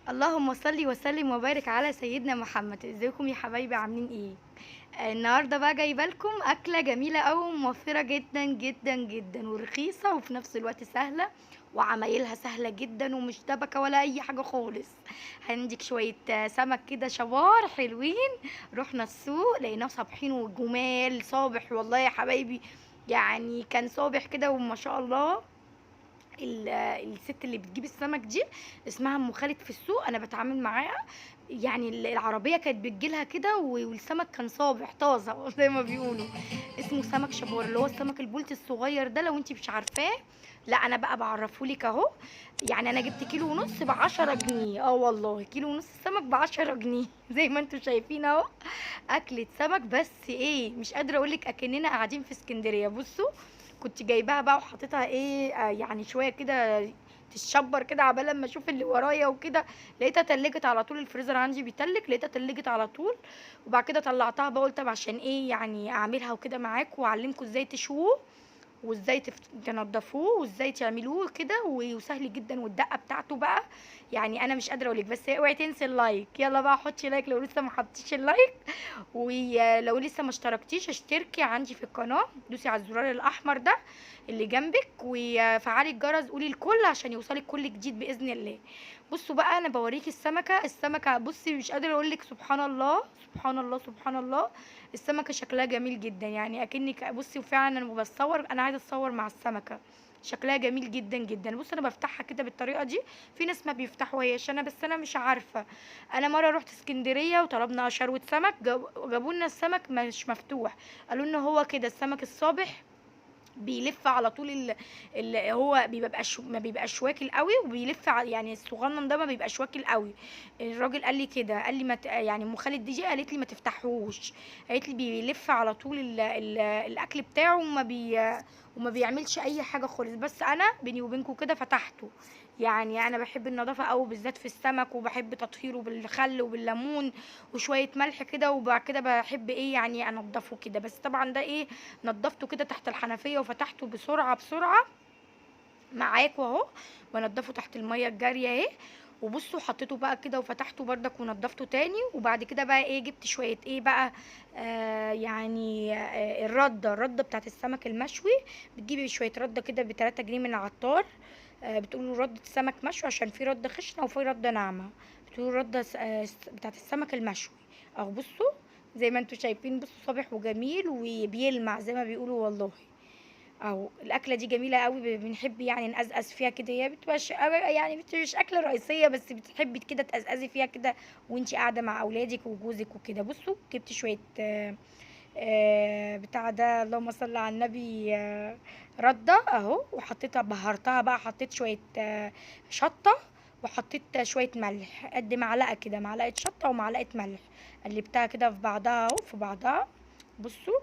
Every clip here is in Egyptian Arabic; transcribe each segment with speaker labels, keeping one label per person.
Speaker 1: اللهم صل وسلم وبارك على سيدنا محمد. ازيكم يا حبايبي، عاملين ايه؟ النهارده بقى جايبه لكم اكله جميلة قوي وموفره جدا جدا جدا ورخيصه، وفي نفس الوقت سهلة وعمايلها سهلة جدا ومش دبكه ولا اي حاجة خالص. عندك شوية سمك كده شوار حلوين، رحنا السوق لقيناه صابحين وجمال صابح، والله يا حبايبي يعني كان صابح كده وما شاء الله. الست اللي بتجيب السمك دي اسمها ام خالد في السوق، انا بتعامل معاها يعني. العربية كانت بتجيلها كده والسمك كان صابح طازة زي ما بيقولوا، اسمه سمك شبار اللي هو السمك البولتي الصغير ده. لو انت مش عارفاه لا انا بقى بعرفهولك اهو. يعني انا جبت 1.5 كيلو ب10 جنيه، والله 1.5 كيلو سمك ب10 جنيه زي ما انتم شايفين اهو. اكله سمك بس ايه، مش قادرة اقولك اكننا قاعدين في اسكندرية. بصوا كنت جايباها بقى وحطيتها ايه يعني شوية كده تتشبر كده عبال لما اشوف اللي ورايا وكده، لقيتها تلجت على طول. الفريزر عندي بيتلج، لقيتها تلجت على طول. وبعد كده طلعتها بقى قلت طب عشان ايه يعني اعملها وكده معاكم واعلمكم ازاي تشوه وازاي تنضفوه وازاي تعملوه كده، وسهل جدا. والدقه بتاعته بقى يعني انا مش قادرة اقولك، بس اوعي تنسي ال like. يلا بقى حطي like لو لسه ما حطيتيش ال like، ولو لسه ما اشتركتيش اشتركي عندي في القناة، دوسي على الزرار الاحمر ده اللي جنبك وفعلي الجرس، قولي الكل عشان يوصلك كل جديد باذن الله. بصوا بقى انا بوريكي السمكة بصي مش قادرة اقولك، سبحان الله سبحان الله سبحان الله، السمكة شكلها جميل جدا يعني اكنك بصي. وفعلا انا بصور، انا عايزه اتصور مع السمكة، شكلها جميل جدا جدا. بص انا بفتحها كده بالطريقة دي، في ناس ما بيفتحوهاش، انا بس انا مش عارفه. انا مرة رحت اسكندرية وطلبنا شروه سمك، جابوا لنا السمك مش مفتوح، قالوا لنا هو كده السمك الصابح بيلف على طول، هو بيبقى ما بيبقاش واكل قوي وبيلف يعني الصغنن ده ما بيبقاش واكل قوي. الراجل قال لي كده، قال لي ما يعني ام خالد دي جي قالت لي ما تفتحوش، قالت لي بيلف على طول الاكل بتاعه وما بيعملش اي حاجة خالص. بس انا بيني وبينكم كده فتحته، يعني انا بحب النظافة قوي بالذات في السمك، وبحب تطهيره بالخل وبالليمون وشوية ملح كده، وبعد كده بحب ايه يعني انضفه كده. بس طبعا ده ايه نضفته كده تحت الحنفية وفتحته بسرعة بسرعة معاكوا اهو، بنضفه تحت المية الجارية اهي. وبصوا حطيته بقى كده وفتحته بردك ونضفته تاني. وبعد كده بقى ايه جبت شوية ايه بقى يعني الردة بتاعت السمك المشوي. بتجيبي شوية رده كده ب3 جنيه من العطار، بتقولوا رده سمك مشوي عشان في رده خشنه وفي رده ناعمة، بتقولوا رده بتاعت السمك المشوي اهو. بصوا زي ما انتوا شايفين، بصوا صابح وجميل وبيلمع زي ما بيقولوا والله اهو. الاكلة دي جميلة قوي، بنحب يعني نقزقز فيها كده، هي بتبقاش يعني مش اكله رئيسية بس بتحبي كده تقزقزي فيها كده وانتي قاعدة مع اولادك وجوزك وكده. بصوا جبت شوية بتاع ده، اللهم صل على النبي، رده اهو، وحطيتها بهرتها بقى، حطيت شوية شطه وحطيت شوية ملح قد معلقه كده، معلقه شطه ومعلقة ملح، قلبتها كده في بعضها اهو في بعضها. بصوا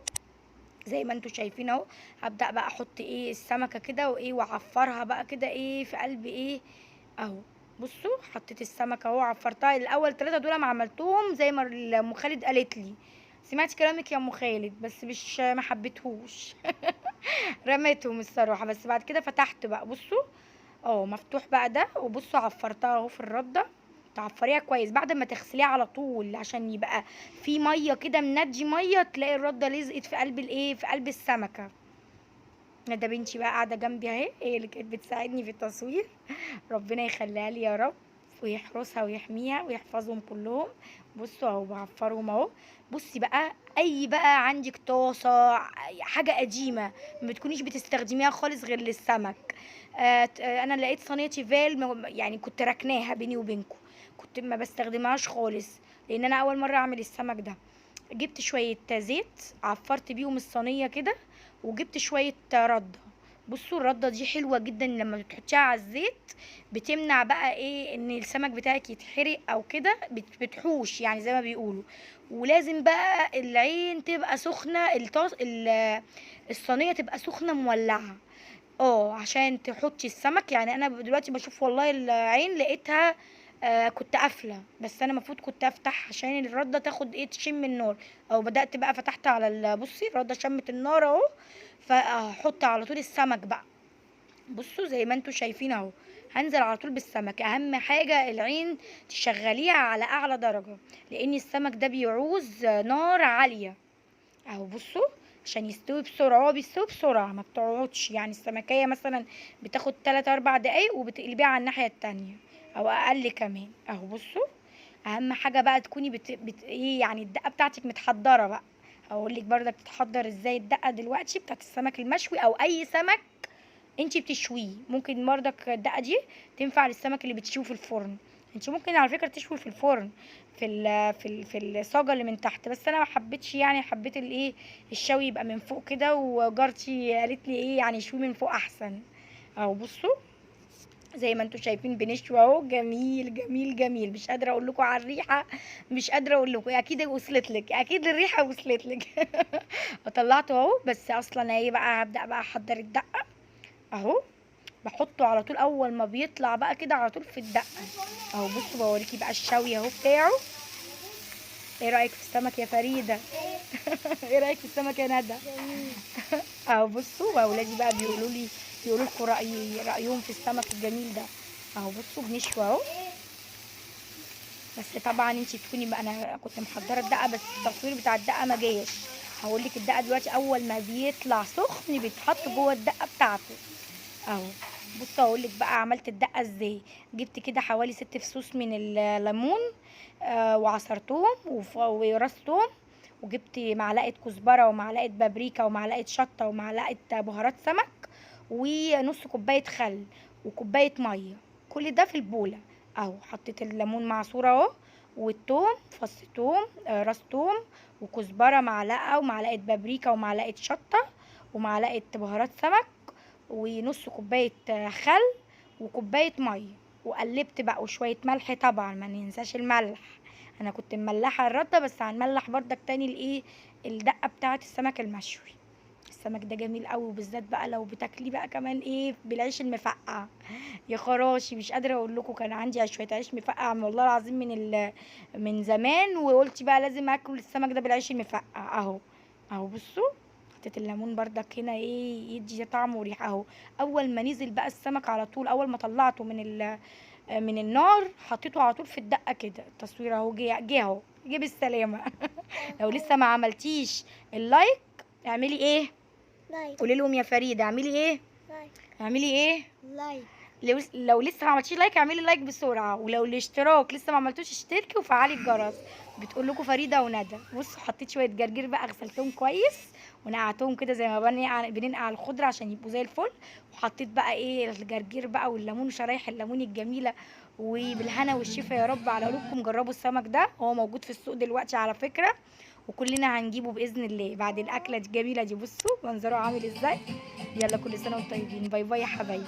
Speaker 1: زي ما انتوا شايفين اهو. هبدأ بقى احط ايه السمكة كده وايه واعفرها بقى كده ايه في قلب ايه اهو. بصوا حطيت السمكة اهو، عفرتها الاول 3 دول ما عملتهم زي ما ام خالد قالت لي. سمعت كلامك يا ام خالد بس مش ما حبيتهوش رميتهم الصراحة. بس بعد كده فتحت بقى، بصوا اهو مفتوح بقى ده. وبصوا عفرتها اهو في الردة، تعفريها كويس بعد ما تغسليها على طول عشان يبقى في مية كده مندي مية، تلاقي الردة لزقت في قلب الايه في قلب السمكة. ده بنتي بقى قاعدة جنبي اهي، هي اللي كانت بتساعدني في التصوير، ربنا يخليها لي يا رب ويحرسها ويحميها ويحفظهم كلهم. بصوا اهو بعفرهم اهو. بصي بقى اي بقى عندك طاسه حاجة قديمة ما بتكونيش بتستخدميها خالص غير للسمك، انا لقيت صينية تيفال يعني كنت ركناها بيني وبينكم، كنت ما بستخدمهاش خالص لان انا اول مرة اعمل السمك ده. جبت شوية زيت عفرت بيهم الصينية كده، وجبت شوية رده. بصوا الردة دي حلوة جدا لما بتحطيها على الزيت، بتمنع بقى ايه ان السمك بتاعك يتحرق او كده، بتحوش يعني زي ما بيقولوا. ولازم بقى العين تبقى سخنة، الصينية تبقى سخنة مولعه عشان تحطي السمك. يعني انا دلوقتي بشوف والله العين لقيتها كنت قافله، بس انا المفروض كنت افتح عشان الردة تاخد ايه تشم النار. او بدات بقى فتحت على بصي الردة شمت النار اهو، فهحط على طول السمك بقى. بصوا زي ما انتوا شايفين اهو، هنزل على طول بالسمك. اهم حاجة العين تشغليها على اعلى درجه، لان السمك ده بيعوز نار عالية اهو. بصوا عشان يستوي بسرعة، هو بيستوي بسرعة ما بتقعدش، يعني السمكيه مثلا بتاخد 3 4 دقايق وبتقلبيها على الناحية التانية او اقل كمان اهو. بصوا اهم حاجة بقى تكوني ايه يعني الدقة بتاعتك متحضره بقى. هقول لك برضك تتحضر ازاي الدقة دلوقتي بتاعت السمك المشوي او اي سمك انتي بتشويه. ممكن برضك الدقة دي تنفع للسمك اللي بتشويه في الفرن. انتي ممكن على فكرة تشوي في الفرن في الصاجه اللي من تحت، بس انا ما حبيتش، يعني حبيت الايه الشوي يبقى من فوق كده، وجارتي قالت لي ايه يعني شوي من فوق احسن اهو. بصوا زي ما انتم شايفين بنشوي اهو، جميل جميل جميل. مش قادرة اقول لكم على الريحة، مش قادرة اقول لكم، اكيد وصلت لك، اكيد الريحة وصلت لك. وطلعته اهو. بس اصلا ايه بقى، هبدا بقى احضر الدقة اهو، بحطه على طول اول ما بيطلع بقى كده على طول في الدقة اهو. بصوا بوريكي بقى الشوي اهو بتاعه. ايه رايك في السمك يا فريدة؟ ايه رايك في السمك يا ندى؟ اهو بصوا واولادي بقى بيقولوا لي، بيقولوا لكم رايهم في السمك الجميل ده اهو. بصوا بنشوي اهو. بس طبعا انتي تكوني بقى، انا كنت محضرة الدقة بس التصوير بتاع الدقة ما جاش. هقول لك الدقة دلوقتي اول ما بيطلع سخن بيتحط جوه الدقة بتاعته اهو. بصوا هقول لك بقى عملت الدقة ازاي. جبت كده حوالي 6 فصوص من الليمون وعصرتهم وراس توم، وجبت معلقه كزبره ومعلقة بابريكا ومعلقة شطه ومعلقة بهارات سمك ونص كوباية خل وكوبايه مية، كل ده في البوله اهو. حطيت الليمون معصور اهو، والثوم فص ثوم، راس ثوم، وكزبره معلقه ومعلقة بابريكا ومعلقة شطه ومعلقة بهارات سمك ونص كوباية خل وكوبايه مية، وقلبت بقى، وشوية ملح طبعا ما ننساش الملح. انا كنت مملحه الردة بس هنملح بردك تاني الايه الدقة بتاعه السمك المشوي. السمك ده جميل قوي، وبالذات بقى لو بتاكليه بقى كمان ايه بالعيش المفقع. يا خراشي مش قادرة اقول لكم، كان عندي شوية عيش مفقع والله العظيم من زمان، وقلت بقى لازم اكل السمك ده بالعيش المفقع اهو. اهو بصوا حطيت الليمون بردك هنا ايه يدي طعم وريحه اهو. اول ما نزل بقى السمك على طول، اول ما طلعته من النار حطيته على طول في الدقة كده. التصوير اهو جه اهو، جه بالسلامة. لو لسه ما عملتيش ال like اعملي ايه؟
Speaker 2: like.
Speaker 1: قولي لهم يا فريدة اعملي ايه؟
Speaker 2: like.
Speaker 1: اعملي ايه؟
Speaker 2: like.
Speaker 1: لو لسه ما عملتيش like اعملي like بسرعة، ولو الاشتراك لسه ما عملتوش اشتركي وفعلي الجرس. بتقول لكم فريدة وندى. بصوا حطيت شوية جرجير بقى، غسلتهم كويس ونقعتهم كده زي ما بننقع الخضرة عشان يبقوا زي الفل. وحطيت بقى ايه الجرجير بقى والليمون وشرايح الليمون الجميلة، وبالهنا والشفا يا رب على قلوبكم. جربوا السمك ده، هو موجود في السوق دلوقتي على فكرة، وكلنا هنجيبه باذن الله بعد الاكلة دي الجميلة دي. بصوا منظره عامل ازاي. يلا كل سنة وانتم طيبين، bye bye يا حبايبي.